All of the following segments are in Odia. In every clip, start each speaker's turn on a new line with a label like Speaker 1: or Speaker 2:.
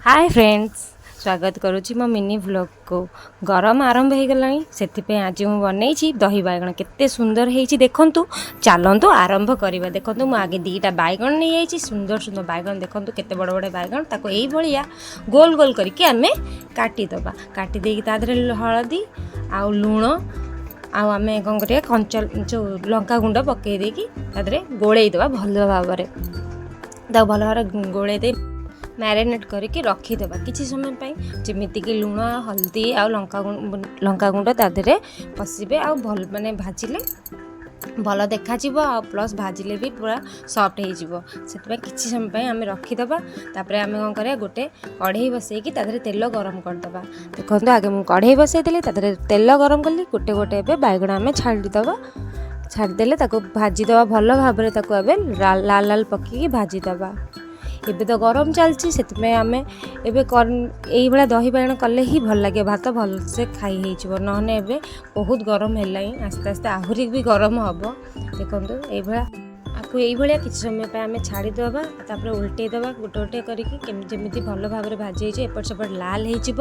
Speaker 1: ହାଏ ଫ୍ରେଣ୍ଡସ୍, ସ୍ୱାଗତ କରୁଛି ମୋ ମିନି ଭ୍ଲଗ୍କୁ। ଗରମ ଆରମ୍ଭ ହେଇଗଲାଣି, ସେଥିପାଇଁ ଆଜି ମୁଁ ବନେଇଛି ଦହି ବାଇଗଣ। କେତେ ସୁନ୍ଦର ହେଇଛି ଦେଖନ୍ତୁ। ଚାଲନ୍ତୁ ଆରମ୍ଭ କରିବା। ଦେଖନ୍ତୁ, ମୁଁ ଆଗେ 2ଟା ବାଇଗଣ ନେଇଯାଇଛି, ସୁନ୍ଦର ସୁନ୍ଦର ବାଇଗଣ। ଦେଖନ୍ତୁ କେତେ ବଡ଼ ବଡ଼ ବାଇଗଣ। ତାକୁ ଏଇଭଳିଆ ଗୋଲ ଗୋଲ କରିକି ଆମେ କାଟିଦେବା। କାଟି ଦେଇକି ତା ଦେହରେ ହଳଦୀ ଆଉ ଲୁଣ ଆଉ ଆମେ କ'ଣ କରିବା, କଞ୍ଚା ଯେଉଁ ଲଙ୍କା ଗୁଣ୍ଡ ପକାଇ ଦେଇକି ତା ଦେହରେ ଗୋଳେଇ ଦେବା ଭଲ ଭାବରେ। ତାକୁ ଭଲ ଭାବରେ ଗୋଳେଇ ଦେଇ ମ୍ୟାରିନେଟ୍ କରିକି ରଖିଦେବା କିଛି ସମୟ ପାଇଁ, ଯେମିତିକି ଲୁଣ, ହଳଦୀ ଆଉ ଲଙ୍କାଗୁଣ୍ଡ ତା ଦେହରେ ପଶିବେ ଆଉ ଭଲ ମାନେ ଭାଜିଲେ ଭଲ ଦେଖାଯିବ ଆଉ ପ୍ଲସ୍ ଭାଜିଲେ ବି ପୁରା ସଫ୍ଟ ହେଇଯିବ। ସେଥିପାଇଁ କିଛି ସମୟ ପାଇଁ ଆମେ ରଖିଦେବା। ତାପରେ ଆମେ କ'ଣ କରିବା, ଗୋଟେ କଢ଼େଇ ବସେଇକି ତା ଦେହରେ ତେଲ ଗରମ କରିଦେବା। ଦେଖନ୍ତୁ, ଆଗେ ମୁଁ କଢ଼େଇ ବସେଇଦେଲି, ତା ଦେହରେ ତେଲ ଗରମ କଲି। ଗୋଟେ ଗୋଟେ ଏବେ ବାଇଗଣ ଆମେ ଛାଡ଼ିଦେବା। ଛାଡ଼ିଦେଲେ ତାକୁ ଭାଜିଦେବା ଭଲ ଭାବରେ। ତାକୁ ଏବେ ଲାଲ ଲାଲ ପକେଇକି ଭାଜିଦେବା। ଏବେ ତ ଗରମ ଚାଲିଛି, ସେଥିପାଇଁ ଆମେ ଏବେ ଏଇଭଳିଆ ଦହି ବାଇଗଣ କଲେ ହିଁ ଭଲ ଲାଗିବ, ଭାତ ଭଲସେ ଖାଇ ହେଇଯିବ। ନହେଲେ ଏବେ ବହୁତ ଗରମ ହେଲାଣି, ଆସ୍ତେ ଆସ୍ତେ ଆହୁରି ବି ଗରମ ହେବ। ଦେଖନ୍ତୁ, ଏଇଭଳିଆ ଆକୁ ଏଇଭଳିଆ କିଛି ସମୟ ପାଇଁ ଆମେ ଛାଡ଼ିଦେବା। ତାପରେ ଓଲଟେଇ ଦେବା ଗୋଟେ ଗୋଟେ କରିକି, ଯେମିତି ଭଲ ଭାବରେ ଭାଜି ହେଇଯିବ, ଏପଟ ସେପଟ ଲାଲ ହେଇଯିବ।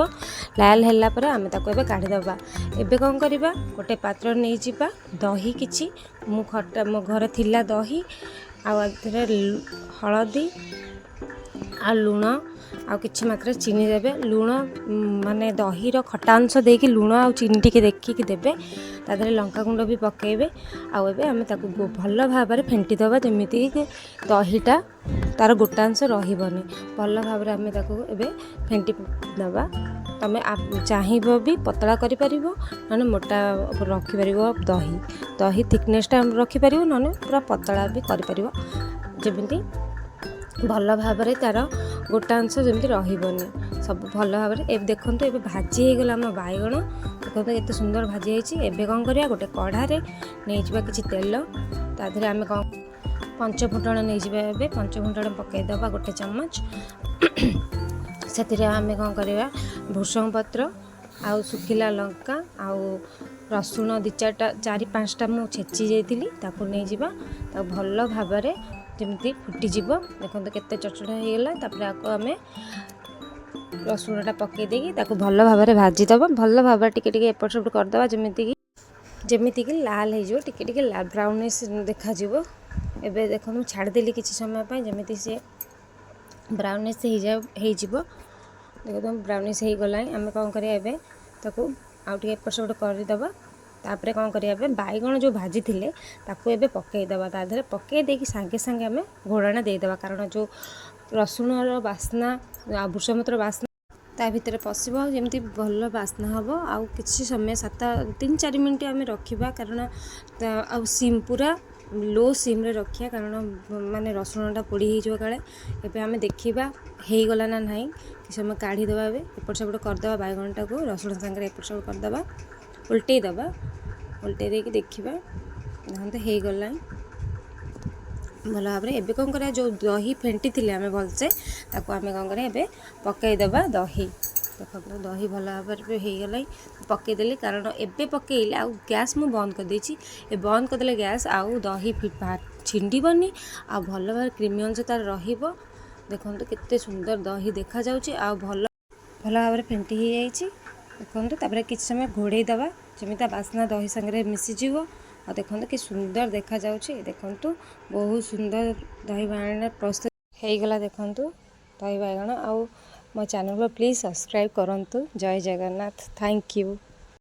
Speaker 1: ଲାଲ ହେଲା ପରେ ଆମେ ତାକୁ ଏବେ କାଢ଼ିଦେବା। ଏବେ କ'ଣ କରିବା, ଗୋଟେ ପାତ୍ର ନେଇଯିବା ଦହି କିଛି। ମୁଁ ଖଟା ମୋ ଘରେ ଥିଲା ଦହି, ଆଉ ଏଥିରେ ହଳଦୀ ଆଉ ଲୁଣ ଆଉ କିଛି ମାତ୍ରାରେ ଚିନି ଦେବେ। ଲୁଣ ମାନେ ଦହିର ଖଟା ଅଂଶ ଦେଇକି ଲୁଣ ଆଉ ଚିନି ଟିକେ ଦେଖିକି ଦେବେ। ତା ଦେହରେ ଲଙ୍କାଗୁଣ୍ଡ ବି ପକାଇବେ। ଆଉ ଏବେ ଆମେ ତାକୁ ଭଲ ଭାବରେ ଫେଣ୍ଟି ଦେବା, ଯେମିତିକି ଦହିଟା ତା'ର ଗୋଟା ଅଂଶ ରହିବନି। ଭଲ ଭାବରେ ଆମେ ତାକୁ ଏବେ ଫେଣ୍ଟି ଦେବା। ତୁମେ ଚାହିଁବ ବି ପତଳା କରିପାରିବ, ନହେଲେ ମୋଟା ରଖିପାରିବ। ଦହି ଥିକନେସ୍ଟା ରଖିପାରିବ, ନହେଲେ ପୁରା ପତଳା ବି କରିପାରିବ, ଯେମିତି ଭଲ ଭାବରେ ତା'ର ଗୋଟା ଅଂଶ ଯେମିତି ରହିବନି, ସବୁ ଭଲ ଭାବରେ। ଏବେ ଦେଖନ୍ତୁ, ଏବେ ଭାଜି ହେଇଗଲା ଆମ ବାଇଗଣ। ଦେଖନ୍ତୁ କେତେ ସୁନ୍ଦର ଭାଜି ହେଇଛି। ଏବେ କ'ଣ କରିବା, ଗୋଟେ କଢ଼ାରେ ନେଇଯିବା କିଛି ତେଲ। ତା ଦେହରେ ଆମେ କ'ଣ ପଞ୍ଚ ଫୁଟଣ ନେଇଯିବା। ଏବେ ପଞ୍ଚ ଫୁଟଣ ପକାଇଦେବା ଗୋଟେ ଚାମଚ। ସେଥିରେ ଆମେ କ'ଣ କରିବା, ଭୃଷଙ୍ଗ ପତ୍ର ଆଉ ଶୁଖିଲା ଲଙ୍କା ଆଉ ରସୁଣ ଦୁଇ ଚାରିଟା, ଚାରି ପାଞ୍ଚଟା ମୁଁ ଛେଚି ଯାଇଥିଲି, ତାକୁ ନେଇଯିବା। ତାକୁ ଭଲ ଭାବରେ ଯେମିତି ଫୁଟିଯିବ। ଦେଖନ୍ତୁ କେତେ ଚଟଚଟା ହେଇଗଲା। ତାପରେ ଆକୁ ଆମେ ରସୁଣଟା ପକାଇ ଦେଇକି ତାକୁ ଭଲ ଭାବରେ ଭାଜିଦେବା। ଭଲ ଭାବରେ ଟିକେ ଟିକେ ଏପଟ ସେପଟ କରିଦେବା, ଯେମିତିକି ଲାଲ ହେଇଯିବ, ଟିକେ ଟିକେ ବ୍ରାଉନିସ୍ ଦେଖାଯିବ। ଏବେ ଦେଖନ୍ତୁ, ମୁଁ ଛାଡ଼ିଦେଲି କିଛି ସମୟ ପାଇଁ, ଯେମିତି ସିଏ ବ୍ରାଉନିସ୍ ହେଇଯିବ। ଦେଖନ୍ତୁ, ବ୍ରାଉନିସ୍ ହେଇଗଲାଣି। ଆମେ କ'ଣ କରିବା, ଏବେ ତାକୁ ଆଉ ଟିକେ ଏପଟ ସେପଟ କରିଦେବା। ତାପରେ କ'ଣ କରିବା, ଏବେ ବାଇଗଣ ଯେଉଁ ଭାଜିଥିଲେ ତାକୁ ଏବେ ପକାଇଦେବା ତା ଦେହରେ। ପକାଇ ଦେଇକି ସାଙ୍ଗେ ସାଙ୍ଗେ ଆମେ ଘୋଡ଼ଣା ଦେଇଦେବା, କାରଣ ଯେଉଁ ରସୁଣର ବାସ୍ନା ଆଉ ଭୃଷଙ୍ଗ ପତ୍ର ବାସ୍ନା ତା ଭିତରେ ପଶିବ, ଯେମିତି ଭଲ ବାସ୍ନା ହେବ। ଆଉ କିଛି ସମୟ 3-4 ମିନିଟ୍ ଆମେ ରଖିବା, କାରଣ ଆଉ ସିମ୍ ପୁରା ଲୋ ସିମ୍ରେ ରଖିବା, କାରଣ ମାନେ ରସୁଣଟା ପୋଡ଼ି ହେଇଯିବ କାଳେ। ଏବେ ଆମେ ଦେଖିବା ହେଇଗଲା ନା ନାହିଁ। କିଛି ସମୟ କାଢ଼ିଦେବା। ଏବେ ଏପଟ ସେପଟ କରିଦେବା ବାଇଗଣଟାକୁ, ରସୁଣ ସାଙ୍ଗରେ ଏପଟ ସେପଟ କରିଦେବା, ଓଲଟେଇ ଦେବା। ଓଲଟେଇ ଦେଇକି ଦେଖିବା। ଦେଖନ୍ତୁ, ହେଇଗଲାଣି ଭଲ ଭାବରେ। ଏବେ କ'ଣ କରିବା, ଯେଉଁ ଦହି ଫେଣ୍ଟି ଥିଲେ ଆମେ ଭଲସେ, ତାକୁ ଆମେ କ'ଣ କରିବା, ଏବେ ପକାଇଦେବା ଦହି। ଦେଖନ୍ତୁ, ଦହି ଭଲ ଭାବରେ ବି ହେଇଗଲାଣି। ପକାଇଦେଲି, କାରଣ ଏବେ ପକାଇଲେ ଆଉ ଗ୍ୟାସ୍ ମୁଁ ବନ୍ଦ କରିଦେଇଛି। ଏ ବନ୍ଦ କରିଦେଲେ ଗ୍ୟାସ୍ ଆଉ ଦହି ଛିଣ୍ଡିବନି ଆଉ ଭଲ ଭାବରେ କ୍ରିମି ଅଂଶ ତା'ର ରହିବ। ଦେଖନ୍ତୁ କେତେ ସୁନ୍ଦର ଦହି ଦେଖାଯାଉଛି ଆଉ ଭଲ ଭଲ ଭାବରେ ଫେଣ୍ଟି ହେଇଯାଇଛି। ଦେଖନ୍ତୁ, ତାପରେ କିଛି ସମୟ ଘୋଡ଼େଇ ଦେବା, ଯେମିତି ତା ବାସ୍ନା ଦହି ସାଙ୍ଗରେ ମିଶିଯିବ। ଆଉ ଦେଖନ୍ତୁ କି ସୁନ୍ଦର ଦେଖାଯାଉଛି। ଦେଖନ୍ତୁ, ବହୁତ ସୁନ୍ଦର ଦହି ବାଇଗଣ ପ୍ରସ୍ତୁତ ହେଇଗଲା। ଦେଖନ୍ତୁ ଦହି ବାଇଗଣ। ଆଉ ମୋ ଚ୍ୟାନେଲକୁ ପ୍ଲିଜ୍ ସବସ୍କ୍ରାଇବ୍ କରନ୍ତୁ। ଜୟ ଜଗନ୍ନାଥ। Thank you.